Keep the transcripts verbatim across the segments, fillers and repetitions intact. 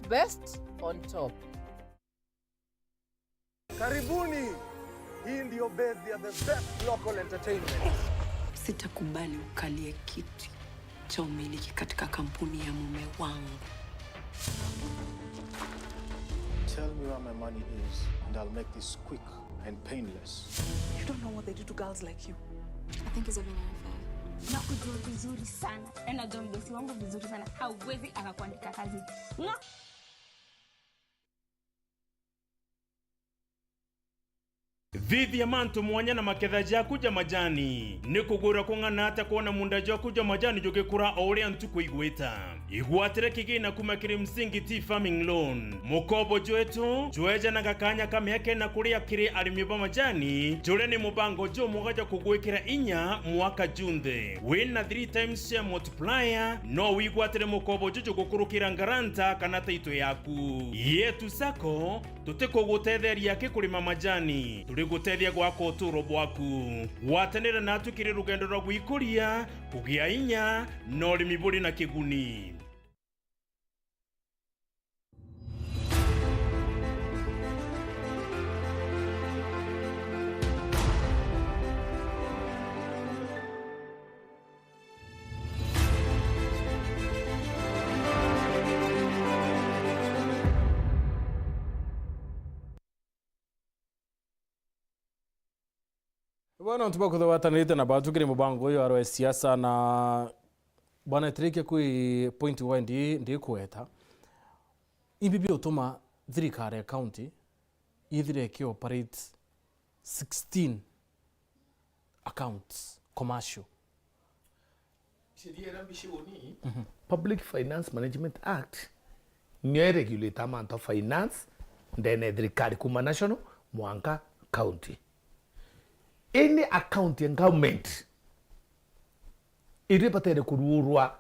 Best on top. Karibuni. Hii ndio base ya the best local entertainment. Sitakubali ukalie kiti cha umiliki katika kampuni ya mume wangu. Tell me where my money is and I'll make this quick and painless. You don't know what they do to girls like you. I think he's having an affair. Nakujua vizuri sana. Na najua mdosi wangu vizuri sana. Hawezi akakuandika kazi. Thithia mantu mwanya na maketha jaku ja majani. Ni kugwira kung'ana ata kwona munda jwaku jwa majani jugikura o uria ntuku igwita? Igwatire kigina kuma kiri Msingi Tea Farming Loan. Mukobo jwetu jwejanaga kanya ka miaka ina kuria kiri arimi ba majani, juria ni mubango jumwega jwa kugwikira inya mwaka junthe. Wina three times share multiplier, no wigwatire mukobo juju gukurukira ngaranta kana taito yaku. Yetu Sacco, tutikugutetheria ki kurima majani, turigutethia gwaka uturo bwaku. Gwatanira natu kiri rugendo rwa gwikuria, kugia inya, na urimi buri na kiguni. Bwana, antu bakuthugwatanirite na batu kiri mubango uyu arwe siasa na bwana, itirikia kwi point wa ndi, ndikweta. Ibi biutuma thirikari ya county ithire ikioperate sixteen accounts commercial. Sheria iria mbiciguni, Public Finance Management Act, nio iregulate mantu a finance ndene ya thirikari kuma national mwanka county. Any account ya government iria ibatere kuruurwa,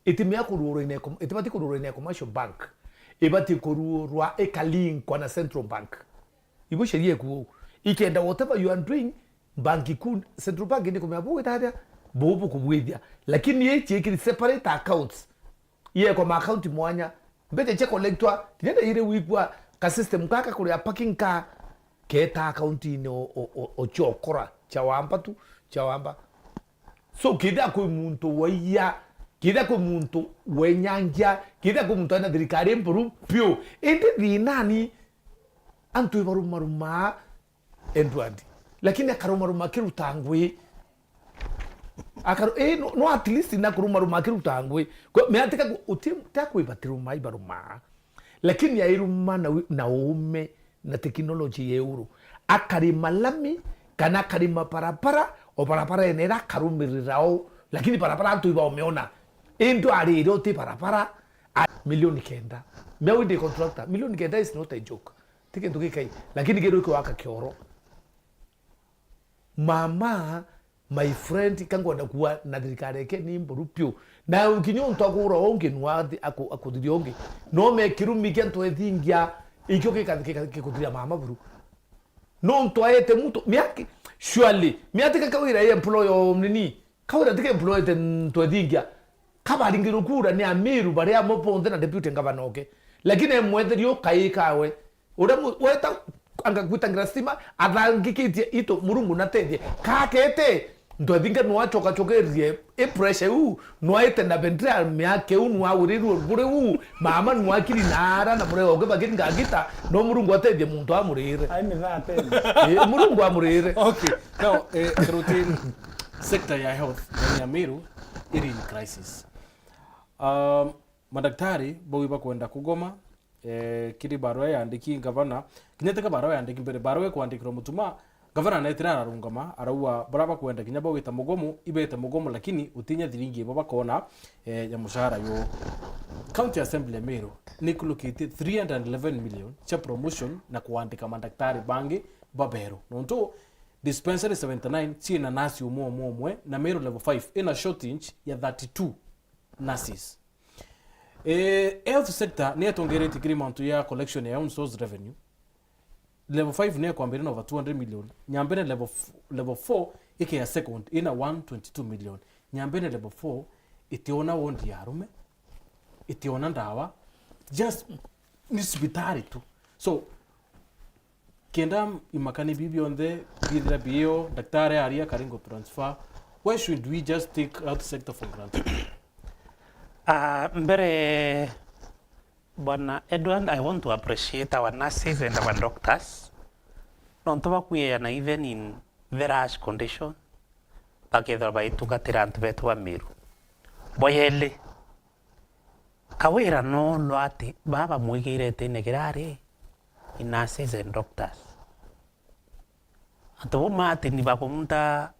itimea kuruurwa ine com-, itibati kuruurwa ine commercial bank, ibati kuruurwa ikalinkwa na central bank. Ibu sheria iku uu. Ikenda whatever you are doing, bank kuu, central bank ni kumenya bugwita atia, buu bukubwithia. Lakini ici ikiri separate accounts. Iekwa ma account mwanya. Mbeca cia collectwa, kinya na iri wigua ka system kaka kuria parking car, keta account-ini o, o, o, o ciokora, cha wamba tu, cha wamba. So, kethira kwi muntu waia, kethira kwi muntu wenyangia, kethira kwi muntu ena thirikari mburu piu, indi thinani, antu ibarumarumaa Edward, lakini akarumaruma akiruta ngui. Akaru-, ii, no, no, at least nakurumaruma akiruta ngui. Kwa, meatika ku-, uti-, ta kwibatiruma ibarumaa. Lakini airuma na wi-, na uume na teknoloji ya iguru. Akarima lami, kana akarima barabara, o barabara ene ira akarumirira o, lakini barabara antu ibaumiona. Indi arire uti barabara, a-, milioni kenda. Mea wi ndi contractor, milioni kenda is not a joke. Ti kintu gikai, lakini kiri ukiwaka kioro. Mama, my friend, ka ngwenda kuwa na thirikari eke ni mburu piu. Na ukinya untu akugura ungi nwa athi-, aku-, akuthiria ungi. No me kirumi kia ntu ethingia, ikio gika-, gika-, gikuthiria mama buru. No ntu aete muntu, miaki, surely, miatika kawira ye employ o nini? Kawira tika employ te ntu ethingia. Kabaringirwe kura ni Amiru baria amo bonthe na deputy governor oke. Lakini emwetherie ukai kawe. Uria mu-, weta anga gwitangira stima, athangikitie itu, Murungu natethie. Kakete, ntwethinge nwachokachokerie i pressure iu, nwaite na bendera miaka iu, nwawirirwe buri u, mama nwakiri na ara na murega ukibakiringa ngita, no Murungu atethie muntu amurire. Ai, ni that tena. Eh, Murungu amurire. Okay, now, eh, routine sector ya health, yani ya Meru, iri in crisis. Um, madaktari bau ibakwenda kugoma, eh, kiri barua yandiki ngavana, kinya teka barua yandiki mbere, barua ikwandikirwa Mutuma, ngavana netire ararungama, araua bara bakwenda kinya bawita mugomo, ibete mugomo, lakini utinya thiringi ibo bakona, eh, ya mushahara yo. County Assembly ya Meru ni ikulukite three hundred eleven million cia promotion na kuandika madaktari bangi baberu. Nontu dispensary seventy nine ciina nasi umwe umwe umwe, na Meru level five ina shortage ya thirty two nurses. Eh, health sector ni yatongeretie kiri mantu ya collection ya own source revenue. Level five ni yakwambire na over two hundred million. Nyambene level f-, level four ike ya second ina one twenty two million. Nyambene level four itiona wondi ya arume, itiona ndawa. Just ni cibitari tu. So, kenda imakani biu bionthe bithira biio, daktari aria kari ngo transfer, why should we just take health sector for granted? Ah, mbere, Bwana Edward, I want to appreciate our nurses and our doctors. Nontu bakwiana even in very harsh condition, bakethirwa baitungatira antu betu ba Meru. Bwa yeli, kawira no lwa ati baa bamwigire itine kirari, i nurses and doctors. Antu bau matini bakunta,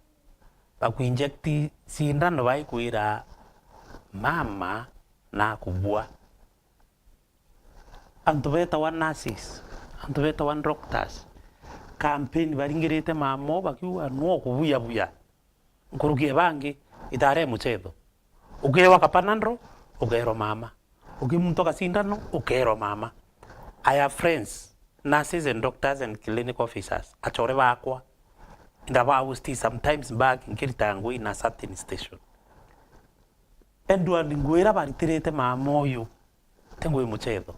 bakuinject cindano baikwira mama nakubua. Antu betawa nurses, antu betawa doctors, campaign baringirite mamo bakiuga, "Nwo kubuyabuya." Nkuruki e bangi, itare muchetho. Ukewa kapanadol, ukerwa mama. Ukimuntwa kasindano, ukerwa mama. I have friends, nurses and doctors and clinic officers, achore bakwa. Ndaba host sometimes back nkirita ngui na certain station. Edward, ngwira baritirite mama uyu, ti ngui muchetho.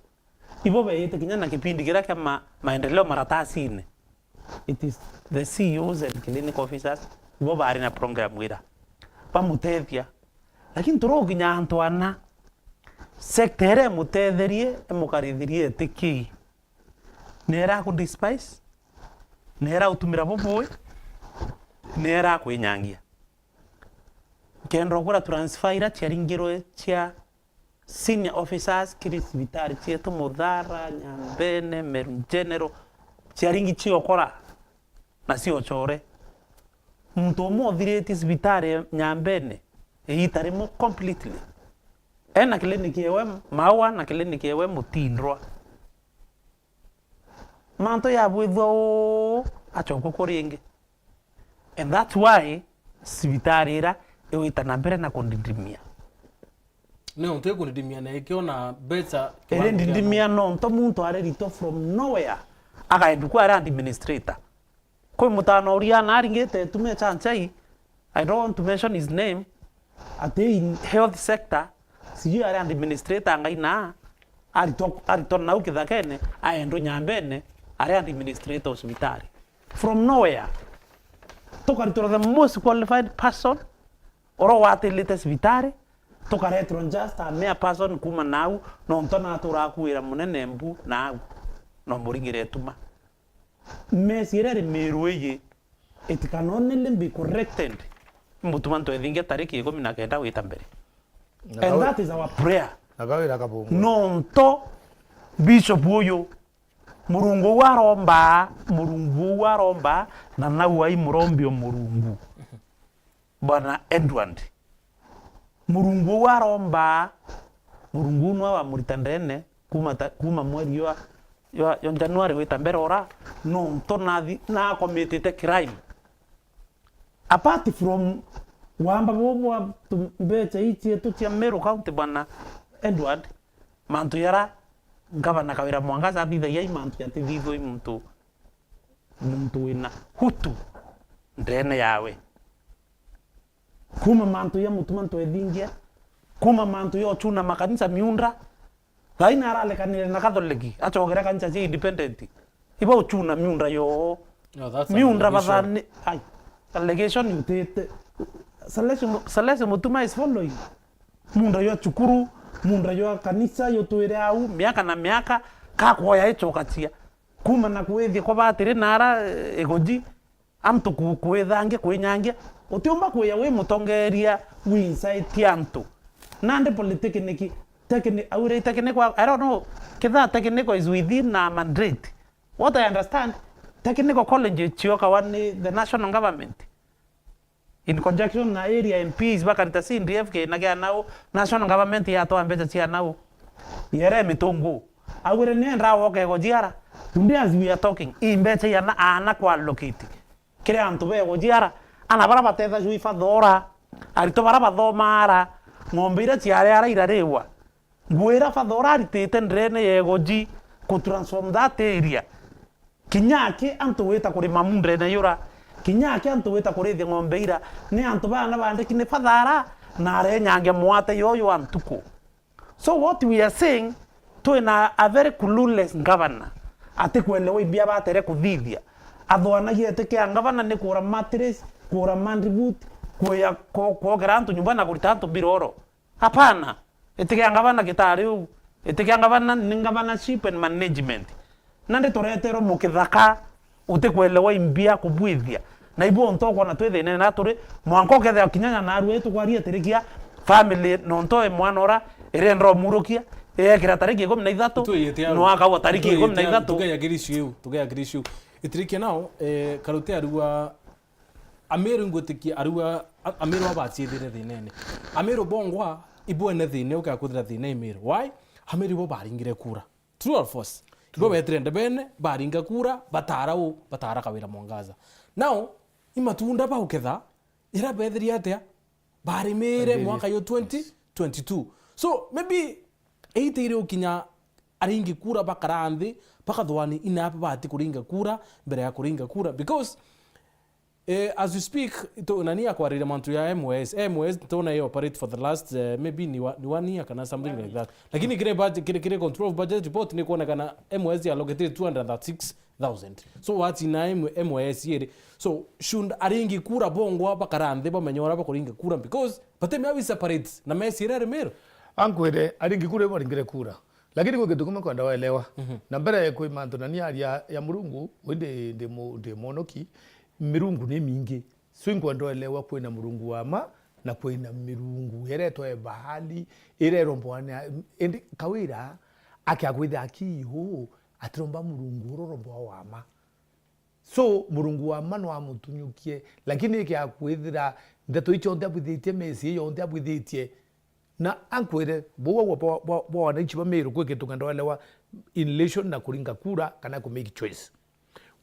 Ibo beite kinya na kipindi kiria kia ma-, maendeleo maratasine. It is the C E Os and clinic officers, ibo bari na program ira bamutethia. Lakini turukinya antu ana, sector iria imutetherie, imukarithirie itikii. Ni ira aku despise, ni ira utumira bubui, ni ira kwinyangia. Nkenda ukura transfer ira ciaringirwe cia senior officers kiri cibitari cietu, Muthara, Nyambene, Meru General, ciaringi ciokora na ciochore. Muntu umwe uthiritie cibitari Nyambene iita rimwe completely. Ena clinic ewe Maua na clinic ewe Mutindwa. Mantu yabwithua uu, achokwa kuri ingi. And that's why cibitari ira iwita na mbere na kundidimia. Ni untu ikundidimia na ikiona mbeca. Iri ndidimia nontu muntu ari rito from nowhere, akaendu kwa ari administrator. Kwi mutano uria na aringite tume cha nchai, I don't want to mention his name, ati in health sector, sijui ari administrator ngai na aritwa, aritwa nau kithakene, aendwa Nyambene, ari administrator hospitali. From nowhere, tukaritwa the most qualified person, ura watilite cibitari, tukaretirwa just a mere person kuma nau, nontu natura akuira munene mbu nau, no muringire tuma. Mesi iria iri Meru iji, it can only be corrected mutuma ntwethingia tariki ikumi na kenda gwita mbere. Na and kawi-, that is our prayer. Na kawira kabungwa. Nonto Bishop uyu, Murungu uu aromba, Murungu uu aromba, na nau ai murombi o Murungu. Bwana Edward. Murungu uu aromba, Murungu uu nwe wamurita ndene, kuma ta, kuma mweri jwa, jwa, jwa January gwita mbere ura, nontu nathi, na committite crime. Apart from wamba buu bwa tu-, mbecha ii cietu cia Meru County, Bwana Edward, mantu jara ngavana Kawira Mwangaza athithagia i mantu jatithithua i muntu, muntu wina hutu ndene yawe. Kuma mantu ja mutuma ntwethingia, kuma mantu ja uchuna makanisa miunda, thaina aralekanire na Catholic, achokere kanisa cia independent. Iba uchuna miunda yo. No, that's an miunda allegation. Bathani, ai, allegation utite. Salesi Mu-, Salesi Mutuma is following. Munda jwa cukuru, munda jwa kanisa, jutwire au miaka na miaka, kakwoya ichokacia. Kuma na kwithia kwa batiri nara, eh, iguji, antu ku-, kwithangia, kwinyangia. Utiumba kwija wi mutongeria, wincite antu. Nandi polytechnic, techni-, aure technical, I don't know, kithaa technical is within a mandate. What I understand, technical college ciokawa ni the national government. In conjunction na area M Ps bakarita C D F kina kia nau, national government yatwaa mbeca cia nau. Yere mitungu. Augire nienda woke gujiara. Today as we are talking, i mbeca iana ana kwa allocate. Kiri antu be gujiara, ana bara batethagua ibathora, arito bara bathomara, ng'ombe ira ciare ara irariwa. Ngwira father ura aritite ndene ya Igoji ku transform that area. Kinya aki antu gwita kurima mundene yura, kinya aki antu gwita kurithia ng'ombe ira, ni antu baana bandiki ni father ara, na arenyangia mwate yoyo wa ntuku. So what we are saying, Twina a very clueless governor. Atikwelewa imbia batere kuthithia. Athwanagia itikia ngavana ni kugura mattress, kugura man boot, kuya ku-, kwogera antu nyumba na kurita antu biroro. Hapana. Itikia ngavana gitari uu. Itikia ngavana ni governorship and management. Nandi tureterwe mukithaka utikwelewa imbia kubwithia. Na ibu onto ukona twi thinene na turi, mwanka ukethira kinya na narua itukwaria tirikia family nonto e mwana ura irenda umurukia, iekira tariki ikumi na ithatu, Itwiyite au. No akaua tariki ikumi na ithatu. Tugeya kiri issue iu, tugeya kiri issue iu. Itirikia nao, eh, Karute arua, Amiru ngwitikia arua, a-, Amiru abaciithire thinene. Amiru bongwa, ibwene thina, ukea kwithira thina Amiru. Why? Amiru ibo baringire kura. True or false? True. Ibo betire ndebene, baringa kura, batara u, batara Kawira Mwangaza. Now, imatunda bauketha, ira bethirie atia? Barimire mwaka yo twenty twenty-two. So, maybe, eitire ukinya aringi kura bakara nthi, bakathwani ina bati kuringa kura, mbere ya kuringa kura, because Eh, as we speak, to, nani akwariria mantu ya M O S. M O S tona i operate for the last, eh, maybe ni wa-, ni one year kana something like that. Lakini kire budget, kire, kire control of budget report ni kuonekana M O S ya allocate two hundred thirty-six thousand. So what's in M-, M O S yeri? So should aringi kura bongwa bakara nthi bamenye ura bakuringa kura because bateme awi separate na mesi ire rimero. Ankwire, aringi kura baringire kura. Lakini kwi kintu kimwe nkwenda welewa. Mhm. Na mbere kwi mantu na ni aria ya Murungu, wi ndi, ndi mu-, ndi mwonoki, mirungu ni mingi. So inkwenda welewa kwina Murungu wa ma, na kwina mirungu iretwe Baali, ireromboa ni a-, indi Kawira, akia kwithira akiu, atiromba Murungu uroromboa wa ma. So, Murungu wa ma no amutunyukie, lakini ikia kwithira ndeto icio nthe abwithitie, mesi iyo nthe abwithitie, Na ankwire, buu bwa, bwa, bwa, bwa wananchi ba Meru kwi kintu ngenda welewa in relation na kuringa kura kana ku make choice.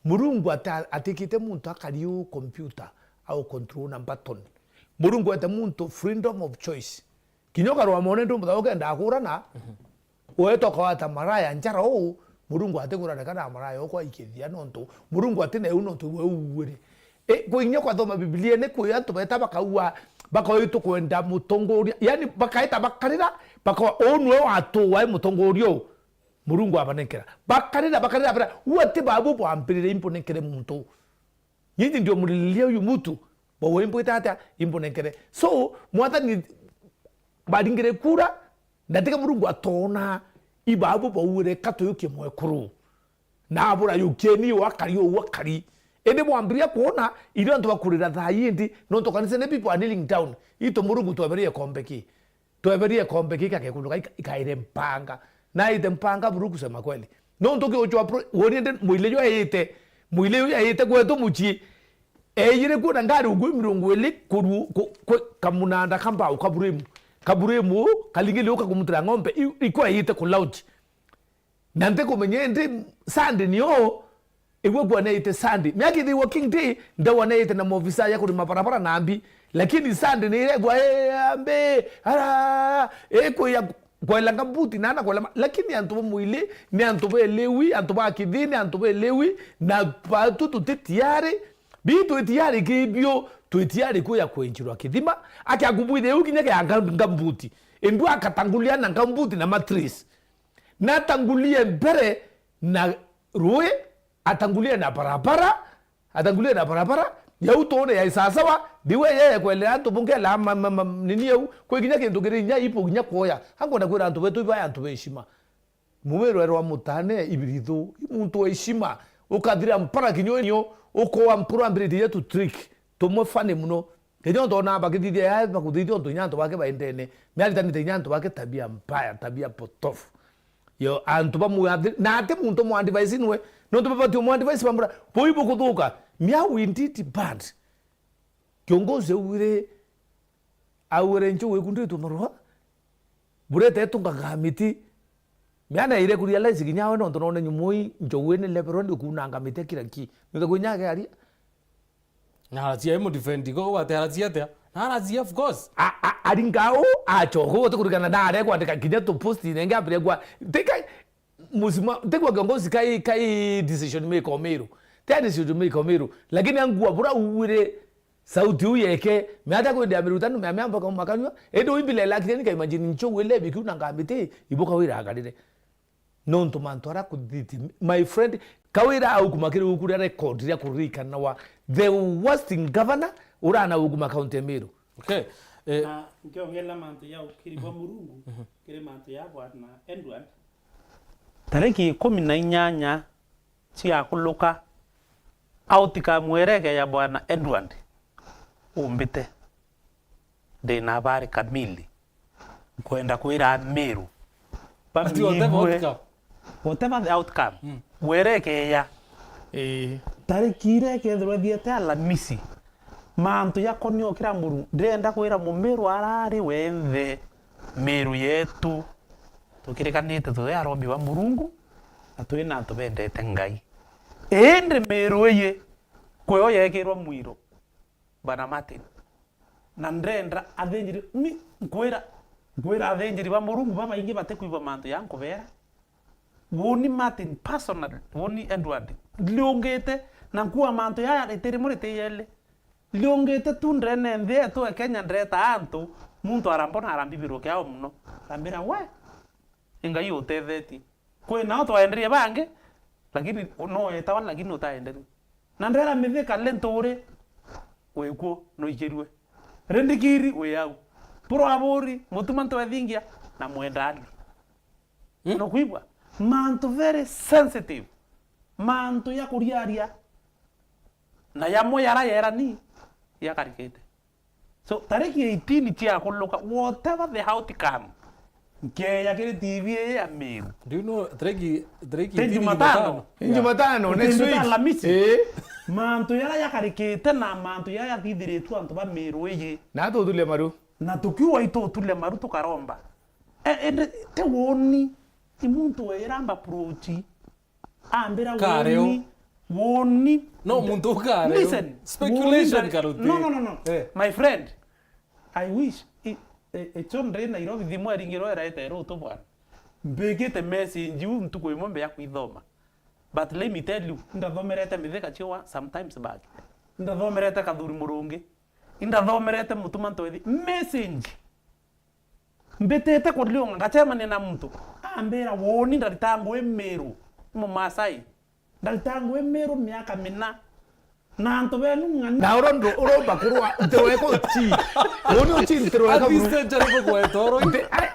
Murungu ata-, atikite muntu akari u computer au control na button. Murungu ete muntu freedom of choice. Kinya ukarwa mone ndu mutha ukenda akurana, mhm, weta ukawata maraya njara uu, Murungu atikurana kana maraya ukwa ikithia nontu Murungu atina u nontu we uuwire. E, kwinya kwathoma Biblia ni kwi antu beta bakaua, bakauga, "Tukwenda mutongoria." Yani, bakaeta bakarira, bakauga, "Uu niwe watuua i mutongoria uu." Murungu abanenkera. Bakarira, bakarira, bakarira. Uu ati babu bwambirire imbunenkere muntu. Nyinyi ndio mlililia huyu mtu. Bawe imbwita atia? Imbunenkere. So, Mwathani baringire kura, na tiga Murungu atona, ibabu bauire, "Ka tuyukie mwekuru." Na abura yukieni u akari, u akari. Indi bwambiria kwona, irio antu bakurira thaa ii indi, nontu kanisa ni people are kneeling down. Itu Murungu tweberie kombe ki? Tweberie kombe ki kagekunduka ika-, ikaire mpanga. Na aite mpanga buru kusema kweli. Nontu ki ucwa pro-, woni indi mwile yo aite, mwile yo aite gwetu mucii. Eyire kuona ngari ugui mirongo iri kuru-, ku-, ku-, kamunanda ka mbao ka buremu. Ka buremu, kalingili uka kumutira ng'ombe, i-, ikwa aite ku lounge. Na ntikumenya indi Sunday nio, igwe kwa neite Sunday. Miaka ithi working day, ndawa neite na maofisa ya kurima barabara na mbi. Lakini Sunday ni iregwa, "Eh, ambe, ara, eh, kwiya, kwela ngambuti, na na kwela ma-," lakini antu ba mwili, ni antu ba elewi, antu ba kithini, antu ba elewi, na batu tuti tiari, bi twi tiari kibio, twi tiari kuya kwenjirwa kithima, akia kubwithia u kinya kia nga-, ngambuti. Indu akatangulia na ngambuti na mattress. Natangulie mbere na rui, atangulie na barabara, atangulie na barabara, yau tuone ya sawasawa, ndiwe yeye kwelea antu bungela ma, ma, ma, nini yau, kwi kinya kintu kiri inya ipo kinya kuoya. Ankwenda kwira antu betu iba antu be heshima. Muwiro erwa mutane ibirithu, i muntu wa heshima, ukathira mpara kinyo nio, ukoa mpura mbiriti yetu trick, tumwe funny muno. Kinya ontu ona bakithithia ya, bakuthithia ontu inya antu bake baendene. Miaritanite inya antu bake tabia mbaya, tabia potofu. Yo, antu bamwe athi-, na ati muntu mu advise nwe, nontu babati umu advise bambura, bui bukuthuka. Miau indeed bad. Kiongozi augire, augire nchu wikunditwe marua, burete tunga ngamiti. Miana ire kurealize kinya we nontu none nyumui nchogu ni level ndi kunanga miti kila ki. Nontu kwinya ake aria. Na aracia imu defend, ko gwate aracia atia? Na aracia, of course. A, a, aringa u, achoka, uti kurikana na are kwandika kinya tu post nenge ambire kwa. Tika, musima, tikwa kiongozi kai, kai decision maker o Meru. Te decision maker o Meru. Lakini angua bura uwire sauti u yeke, miata kwende amirutanu, mia, mia mpaka makanywa. Ende uimbile lakini nika imagine nchogu ile bikiu na ngamiti, ibuka wira agarire. Nontu mantu aria kuthithiti, my friend, Kawira aukuma kiri guku ria record ria kuririkanawa the worst governor urana ukuma county ya Meru. Okay. Eh, Na nkiongerera mantu ya ukiri bwa Murungu kiri mantu ya bwana Edward. Tariki ikumi na inyanya ciakuluka, outcome erege ya bwana Edward umbite. Ndina habari kamili. Nkwenda kwira Ameru Ati whatever bamiigue outcome. Whatever the outcome. Mm. Werekeya. Ii. Tariki iria ikethirwa ithiete Alamisi, mantu jakonia ukira Murungu, ndirenda kwira Mumiru arari wenthe, Miru yetu, tukirikanite twi aromi ba Murungu, na twina antu bendete Ngai. Indi Miru iyi, kwio yekirwa mwiro, bana Martin. Na ndenda athinjiri, mi, nkwira, nkwira athinjiri ba Murungu babaingi batikwigua mantu ya nkubeera. Woni Martin personally, woni Edward, ndiungite na nkua mantu yaya riti rimwe riti yeli. Ndiungite tu ndene nthi yetu ya Kenya, ndeta antu, muntu arambona arambibirwa kiao mono. Arambira, "We, Ngai utethetie." Kwi nao twaenderie bangi, lakini no wetawa, lakini utaenderie. Na ndera Mithika, Linturi, wi kuo, nuikirue. Rindikiri, wi au. Purwa Aburi, Mutuma Ntwethingia, na Mwendani. Hmm? Nukwigua? Mantu very sensitive. Mantu ya kuriaria. Na yamwe yara yerani, yakarikite. So, tariki eighteen ciakuluka, whatever the outcome, nkeya kiri T V ii ya Meru. Do you know, tariki, tariki Ti eighteen Jumatano. Jumatano. Ni Jumatano, next week. Alamisi. Eh. Mantu yara yakarikite na mantu yara yathithiritue antu ba Meru iji. Na tutule maru. Na tukiuga itutule maru tukaromba. E, ende, te woni, i muntu weiramba approach. Ambira, "Kareo. Woni, woni." No, muntu ukareo. Listen, speculation woni ndari-, karuti. No, no, no, no. Eh. My friend, I wish, i, i, icho ndiri Nairobi, thimu eringirwe iraete rutu bwana. Mbikite message iu ntuku imwe mbia kwithoma. But let me tell you, ndathomerete Mithika Chioa sometimes back. Ndathomerete Kathuri Murungi. Indathomerete Mutuma Ntwethi. Message. Mbitite kuriunga, ngacemania na muntu, ambira, "Woni ndarita ngui Miru, Mumasai. Ndarita ngui Miru miaka mina. Na antu benu ng'ani." Na uro ndu-, uromba kurwa ntirweka uti. Woni uti ntirweka. At this buru. Stage ariko gweta uro. Nti-, ai,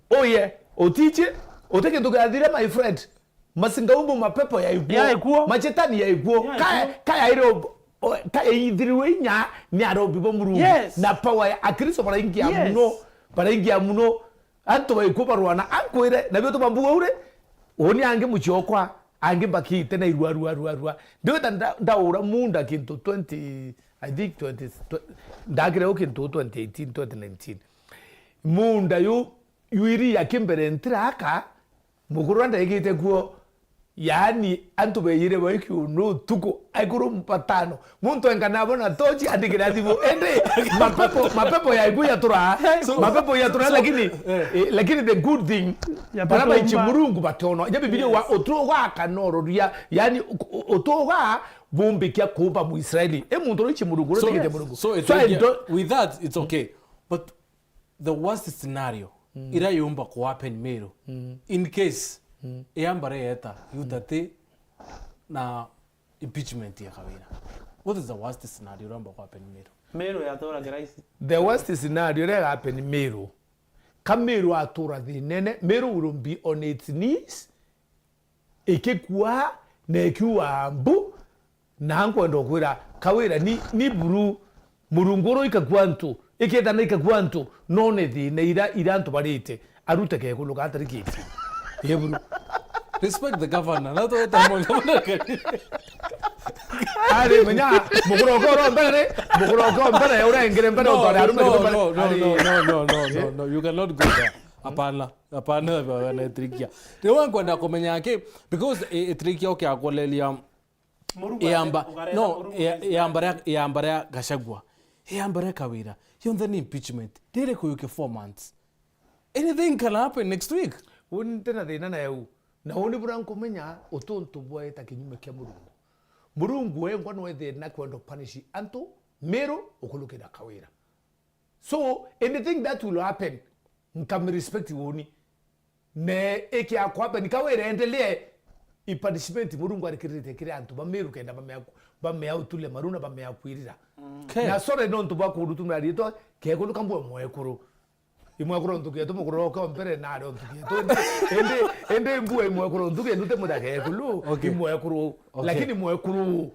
oye, utichie, uti kintu giathire, my friend. Masingaumbu, mapepo yaikuo. Yaikuo. Machetani yaikuo. Yaikuo. Kaya, kaya ire ob-, o, kaya ithiriwe inya ni arobi bo Murungu. Yes. Na power ya Akristo baraingia. Yes. Muno, baraingia muno. Antu baikuo barwana, ankwire, na bio tubambuga ure, uni angi muciokwa, angi mbakite na irua, rua, rua, rua. Ndiwita nda-, ndaura munda kintu twenty, I think twenty, tw-, ndakire u kintu twenty eighteen, twenty nineteen. Munda yu, yu iri ya kimbere ntiraka, Mukuru ndaigite kuo, yaani, antu beyire baikiu ni utuku, aikuru batano. Muntu enka nabo na tochi, andikira thimu. Indi, mapepo, mapepo ya iku yatura. So, mapepo yatura, so, lakini, eh, eh, lakini the good thing, ya bara baichi batumba. Murungu bationwa. Nya Biblia wa, yes, utuga kana uroria, yaani, u-, u-, utuga bumbikia kuumba Muisraeli. E muntu uria ichi Murungu, uria so, utigite Murungu. So, it's, so I okay. Don't with that, it's okay. But the worst scenario, mm, iria yumba ku happen Meru, mm, in case, mm, iambare yeta, mm, yutati na impeachment ya Kawira. What is the worst scenario iria yumba ku happen Meru? Meru yatura kiraisi. The worst scenario iria iga happen Meru. Ka Meru atura thinene, Meru will be on its knees, ikikua na ikiuga mbu, na nkwenda kwira Kawira ni, ni buru, Murungu uru ikakua antu, ikethana ikakua antu, none thina ira, ira antu barite, arute kekulu gatari kiti. Ye buru. Respect the governor. Na tweta mwana mwana kari. Ari menya, mukuru okoro mbere, mukuru okoro mbere, urengere mbere, no, utware arume no, mbere. No, no, ari no, no, no, no, no, no, you cannot go there. Hapana, hapana, baba na Etrikia. Riu nkwenda kumenya ki, because, eh, Etrikia ukiakoleria Murungu iamba, arete-, ukareta no, Murungu ia-, arete- iamba ria, iamba ria Gachagua, iamba ria Kawira, yonthe ni impeachment. Riri kuyuke four months. Anything can happen next week. Uni ntina thina na eu. Na uni bura nkumenya utuntu bwaita kinyume kia Murungu. Murungu wengwa nwethire na kwenda punish antu Meru ukulukira Kawira. So, anything that will happen, nkamrespect woni. Ne ikia kwamba ni Kawira endelee, i punishment Murungu arikirite kiri antu ba Meru kenda bamea, bamea utule maru na bamea kwirira. Okay. Na sorry nontu bwa kurutumira riitwa, kekulu kambua mwekuru. I mwekuru nthuki yetu, mukuru oke o mbere na ari o nthuki yetu. Indi, indi, indi mbua i mwekuru nthuki yetu, ti muthaka ekulu, okay, i mwekuru. Okay. Lakini mwekuru,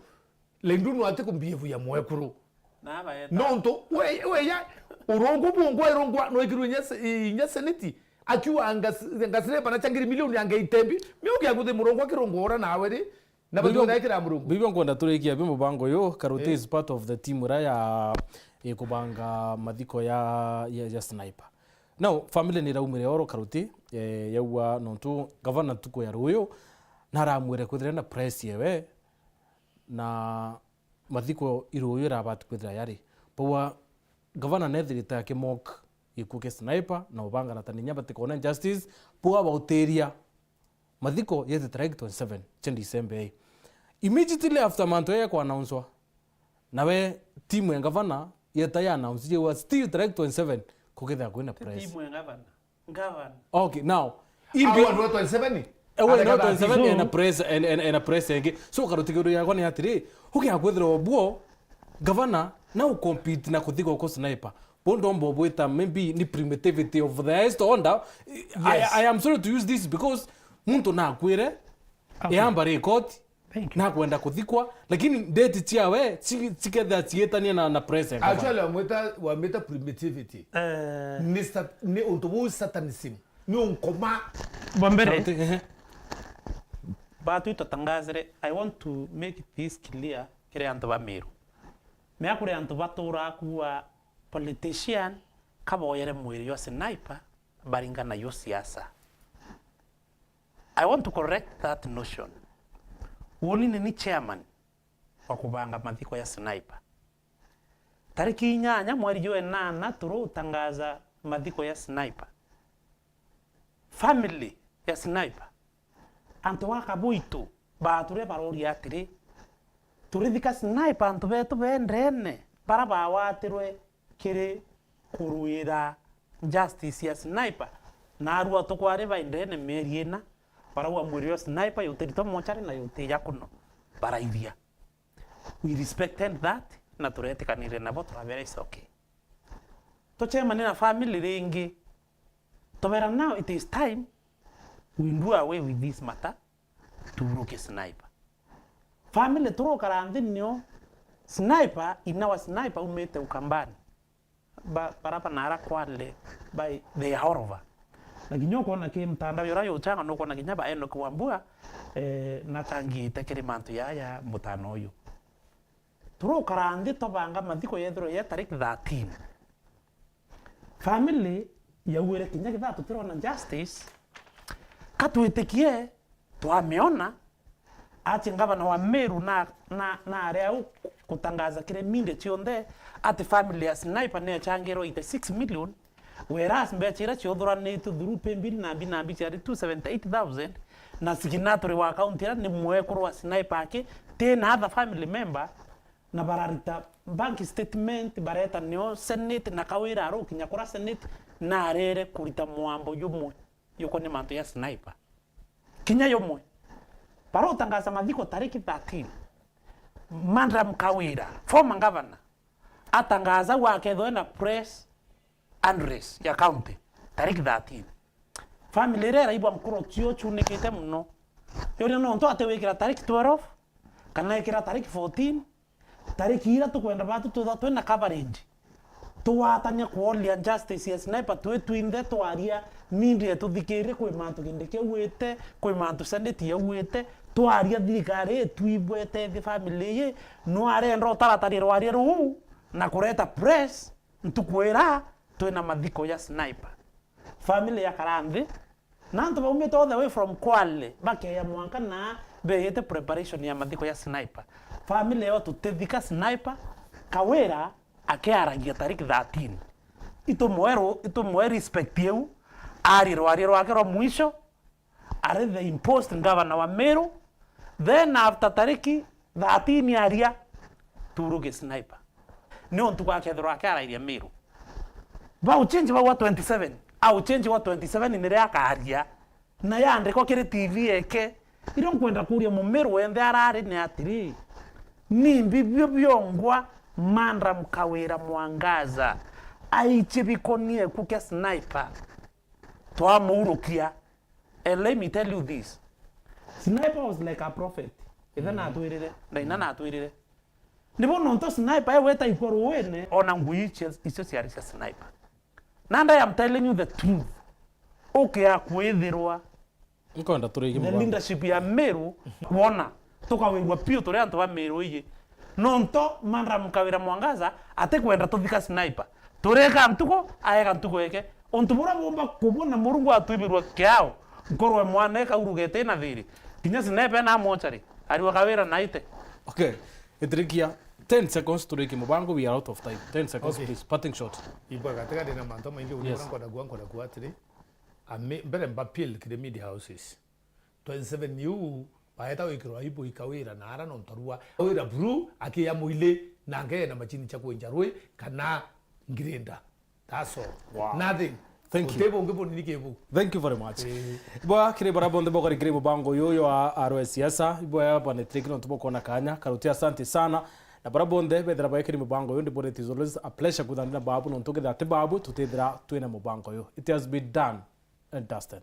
Lindunu ati kumbievu ya mwekuru. Na abaeta. Nontu, we, we ya, urungu bungwa irungwa, no ikirwe inya se-, inya seneti. Akiwa ngas-, ngasire bana changiri milioni ya ngei tembi, miuki ya kuthi murungu akirungwa ora nawe ri, na batu Bibo-, na ikira murungu. Bibo nkwenda turikia bi mubango uyu, Karuti Eh. is part of the team iria ya, ikubanga mathiko ya, ya, ya Sniper. Now, family ni iraumire oro Karuti, eh, yaua nontu gavana ntuku ya ruyu, naramwire kwithira na press yewe, na mathiko iruyu irabati kwithira yari. Paua gavana nethirite akimok gikuo kia Sniper, na ubanga na taninya batikona justice, paua bautiria mathiko yete tarehe twenty-seven cia December ii. Immediately after mantu yaya kwa announcwa, nawe timu ya gavana yeta ya announce yewa still tarehe twenty-seven kukethira kwina press. Timu ya gavana. Gavana. Okay, now, imbi- Au andu twenty-seven? Ewe, Ate no, gavana twenty-seven atisu. Ena press, en-, en-, ena press ingi. So, Karuti, kiuria giakwa ni atiri, ukia kwithirwa obuo, gavana, na u compete na kuthigwa ku Sniper. Bo ndomba ubwita, maybe ni primitivity of the highest order. I, Yes. I am sorry to use this because muntu nakwire, Okay. yamba record, Thank you. Nakwenda kuthikwa, lakini date ciawe ci-, cikethira ciitania na, na press ya gavana. Actually, wamwita, wamwita primitivity. Eh. Ni sat-, ni untu buu satanism. Ni unkoma. Bwa mbere, Karuti, ehe. Batu itutangazire, I want to make this clear kiri antu ba Meru. Mea kuri antu baturaa kuua politician kaboyere mwiri jwa Sniper baringana yo siasa. I want to correct that notion. Uuni ni ni chairman wa kubanga mathiko ya Sniper. Tariki inyanya mweri jwa enana turutangaza mathiko ya Sniper. Family ya Sniper, antu aka bwitu bature baroria atiri, turithika Sniper antu betu bendene bara bawatirwe kiri kuruira justice ya Sniper, na arua tukwari baindene mieri ina, barauga mwiri wa Sniper yutiritwe mochari na yutija kuno, baraithia. We respected that, na turetikanire nabo, turabera it's okay. Tuchemane na family ringi, tubera now it is time we do away with this matter, turuke Sniper. Family turukara nthi nio Sniper, ina wa Sniper umite Ukambani. Ba-, bara banara Kwale, by, they are all over. Na kinya ukona ki mtandao uria yuchanga, nukona kinya ba Enoch Wambua, eh, natangiite kiri mantu yaya mutano uyu. Turukara nthi tubanga mathiko yethirwe ya tariki thirteen. Family yauire kinya kethira tutirona justice, ka twitikie twamiona, ati ngavana wa Meru na, na, na ari au kutangaza kiri media cionthe ati family ya Sniper ni yachangirwe eighty-six million, whereas mbecha iria ciothuranitue through paybill nambi nambi ciari two seventy-eight thousand, na signatory wa account iria ni mwekuru wa Sniper aki, ti na other family member, na bararita bank statement, bareta nio Senate, na Kawira arukinya kura Senate, na arere kurita mwambo jumwe jukoni mantu ya Sniper. Kinya yumwe. Barutangaza mathiko tariki thirteen. Madam Kawira, former governor, atangaza uu akethwe na press address ya county tariki thirteen. Family iria iraigua nkuruki uu chunikite mono. Yuria nontu ati wikira tariki twelve, kana ikira tariki fourteen, tariki iria tukwenda batu twithwa twina coverage. Twatania kworia justice ya Sniper twi twinthe twaria media ituthikirire, kwi mantu Kindiki auite, kwi mantu Senate yauite, twaria thirikari itwibwete ithi family ii, no arenda utaratari rwaria ruu na kureta press ntuku ira twina mathiko ya Sniper. Family yakara nthi, na antu baumite all the way from Kwale, bakeya mwanka na beyite preparation ya mathiko ya Sniper. Family yo tutithika Sniper, Kawira akiaragia tariki thirteen. Itumwe ru-, itumwe respect iu, ari rwaria rwake rwa mwisho, ari the imposed governor wa Meru, then after tariki thirteen aria, turuge Sniper. Ni untu gwakethirwa akiarairia Meru. Bau change bau wa twenty-seven, au change wa twenty-seven ni riria akaria, na yandikwa kiri T V eke. Irio nkwenda kuria Mumiru wenthe arari ni atiri, ni mbibio biongwa Madam Kawira Mwangaza aichie bikonie ku kia Sniper? Twamuurukia. And let me tell you this. Sniper was like a prophet. Ithe natwirire, na ina natwirire. Nibo nonto Sniper ewe taikwa ruine. Ona ngui icio, icio ciari cia Sniper. Nanda, I am telling you the truth. Ukia kwithirwa Nkwenda turiki the mubango. Leadership ya Meru kwona tukawirwa piu turi antu ba Meru iyi. Nonto Madam Kawira Mwangaza atikwenda tuthika Sniper. Tureka ntuku, aega ntuku eke. Untu buria bumba kubona Murungu atwibirwa kiao, nkorwe mwana eka urugete na thiri. Kinya Sniper na mochari, ariwa Kawira naite. Okay, itirikia ten seconds turiki mubango, we are out of time. ten seconds, okay, please, parting shot. Ibwa gatigati na mantu maingi. Yes. Uria nkwenda kuga, nkwenda kuga atiri, ami-, mbere mba appeal kiri media houses. Twenty-seven iu, baeta gwikirwa aibu i Kawira na ara nontu arua Kawira buru akiya mwili na ngee na machini cha kwenja rui kana grinder. That's all. Wow. Nothing. Thank you. Guti bungi bunini ki bu. Thank you very much. Eh. Ibwa kiri bara bonthe bokari kiri mubango uyu, uyu wa arwe siasa, ibwa ya bwana Trick nontu bokona kanya, karuti asante sana. Na bara bonthe bethira baekiri mubango uyu, ndibona it is always a pleasure kuthana na babu, nontu kethira ti babu, tutithira twina mubango uyu. It has been done and dusted.